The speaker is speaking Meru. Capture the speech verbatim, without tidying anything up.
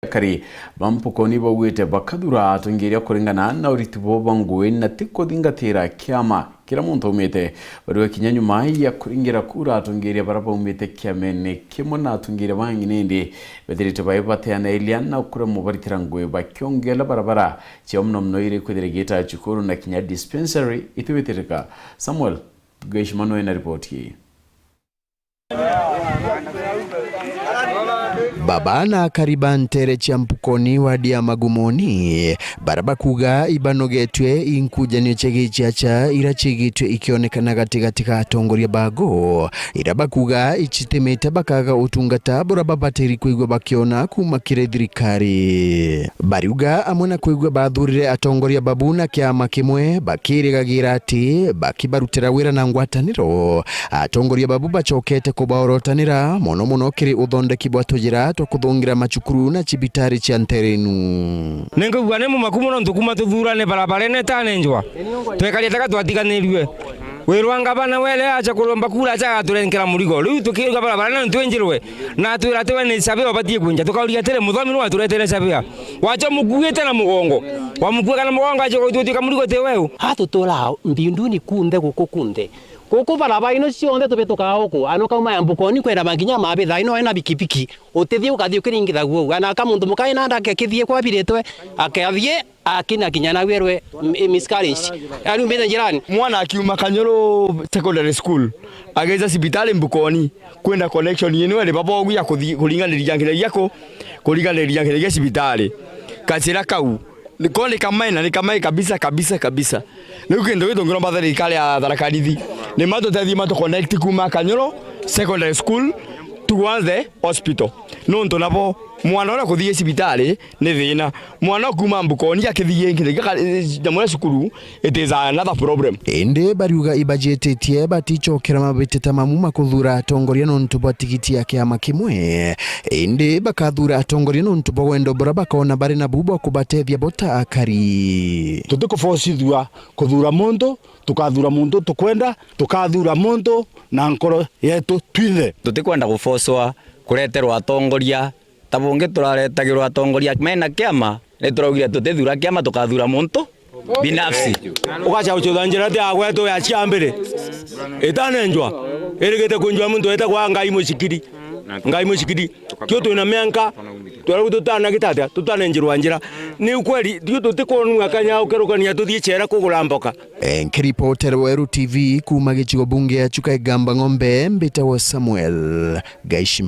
Akari ba Mpukoni baugite bakathuura atongeria kuringana na uriti bwao bwa ngugi na ti kuthingatira kiama kiria muntu aumite. Bariuga kinya nyuma ya kuringira kura, atongeria baria baumite kiamene kimwe na atongeria bangi nindi bethirite bai bateanairia na kuremwa baritira ngugi bakiongela barabara cia muno muno iri kwithira igiita cukuru na kinya dispensary itiwitirika. Samuel Gaishima noe na ripoti ii. Baba na akari ba nteere cia Mpukoni, wadi ya Magumoni, baria bakuuga ibanogetue i nkujanio cia gichiacha iria ciigitue ikionekana gatigati ga atongoria bago, iria bakuuga icitimite bakaga utungata buria babatiri kwigua bakiona kuuma kiri thirikari. Bariuga amwe na kwigua bathuurire atongoria babu na kiama kimwe, bakirigagira ati bakibarutira wira na ngwataniro, atongoria babu bacokete kubaorotanira, mono mono kiri uthondeki bwa tujira twa kuthungira macukuru na cibitari cia nteere inu. Ninkwigua ni mumaku mono nontu kuuma tuthuurane barabarene itaanenjwa, twekarite ka twatiganirue. Wirwa ngavana wele acha kuromba kura, acha agaturenkera murigo. Riu tukiruga barabara na ntwinjirwe, na atwira ati we ni surveyor ubatie kwinja. Tukauria atiri, muthomi nu aturetere surveyor? Wacha umukuite na mugongo. Wamukuaga na mugongo, acha gutwika murigo ti weu. Aa tutura mbiunduni kunthe guku kunthe. Guku barabara ino cionthe tubitukaga guku. Ana ukauma ya Mbukoni kwenda manginya mabitha ino ena bikibiki. Utithie ukathie ukiringithagua uu. Ana ka muntu muka ina ndake kithie kwabiritwe, akathie akina kinya na wierwe m-, miscarriage. Yaani umbite njirani. Mwana akiuma Kanyoro Secondary School, ageja cibitari Mbukoni, kwenda connection yenu eri babogu ya kuthi-, kuringaniria nginyagia ku-, kuringaniria nginyagia cibitari. Kachira kau. Ni ko ni kamae na ni kamae kabisa, kabisa, kabisa. Riu kintu gitu ngiromba thirikari ya Tharaka Nithi, ni matutethie matu connect kuuma Kanyoro Secondary School towards the hospital. Nontu nabo mwana uria kuthii cibitari ni thina. Mwana ukuuma Mbukoni akithii nyamu ya cukuru, it is another problem. Indi bariuga ibajititie baticokera mabitita mamu ma kuthuura atongoria nontu bwa tigiti ya kiama kimwe. Indi bakathuura atongoria nontu bwa wendo buria bakona bari nabu bwa kubatethia bo ta akari. Tutikubocithua kuthuura muntu, tukathuura muntu tukwenda, tukathuura muntu na nkoro yetu twinthe. Tutikwenda gubocwa kureterwa atongoria ta bungi turaretagirwa atongoria mena kiama, ni turaugire tutithuura kiama, tukathuura muntu binafsi. Ugacha ucutha njira ti ya gwetu ya ciambire. Itanenjwa, irigite kunjwa muntu wetagwa Ngai Mucikiri. Ngai Mucikiri. Tio twina mianka, twaragu tutanagita atia, tutanenjirwa njira. Ni ukweli, tio tutikwonua kanya ukerukania tuthii chera kugura mboka. Eh, nkiripotera Weru T V kuuma gicigo bunge ya Chuka Igamba Ng'ombe, mbitagwa Samuel Gaishima.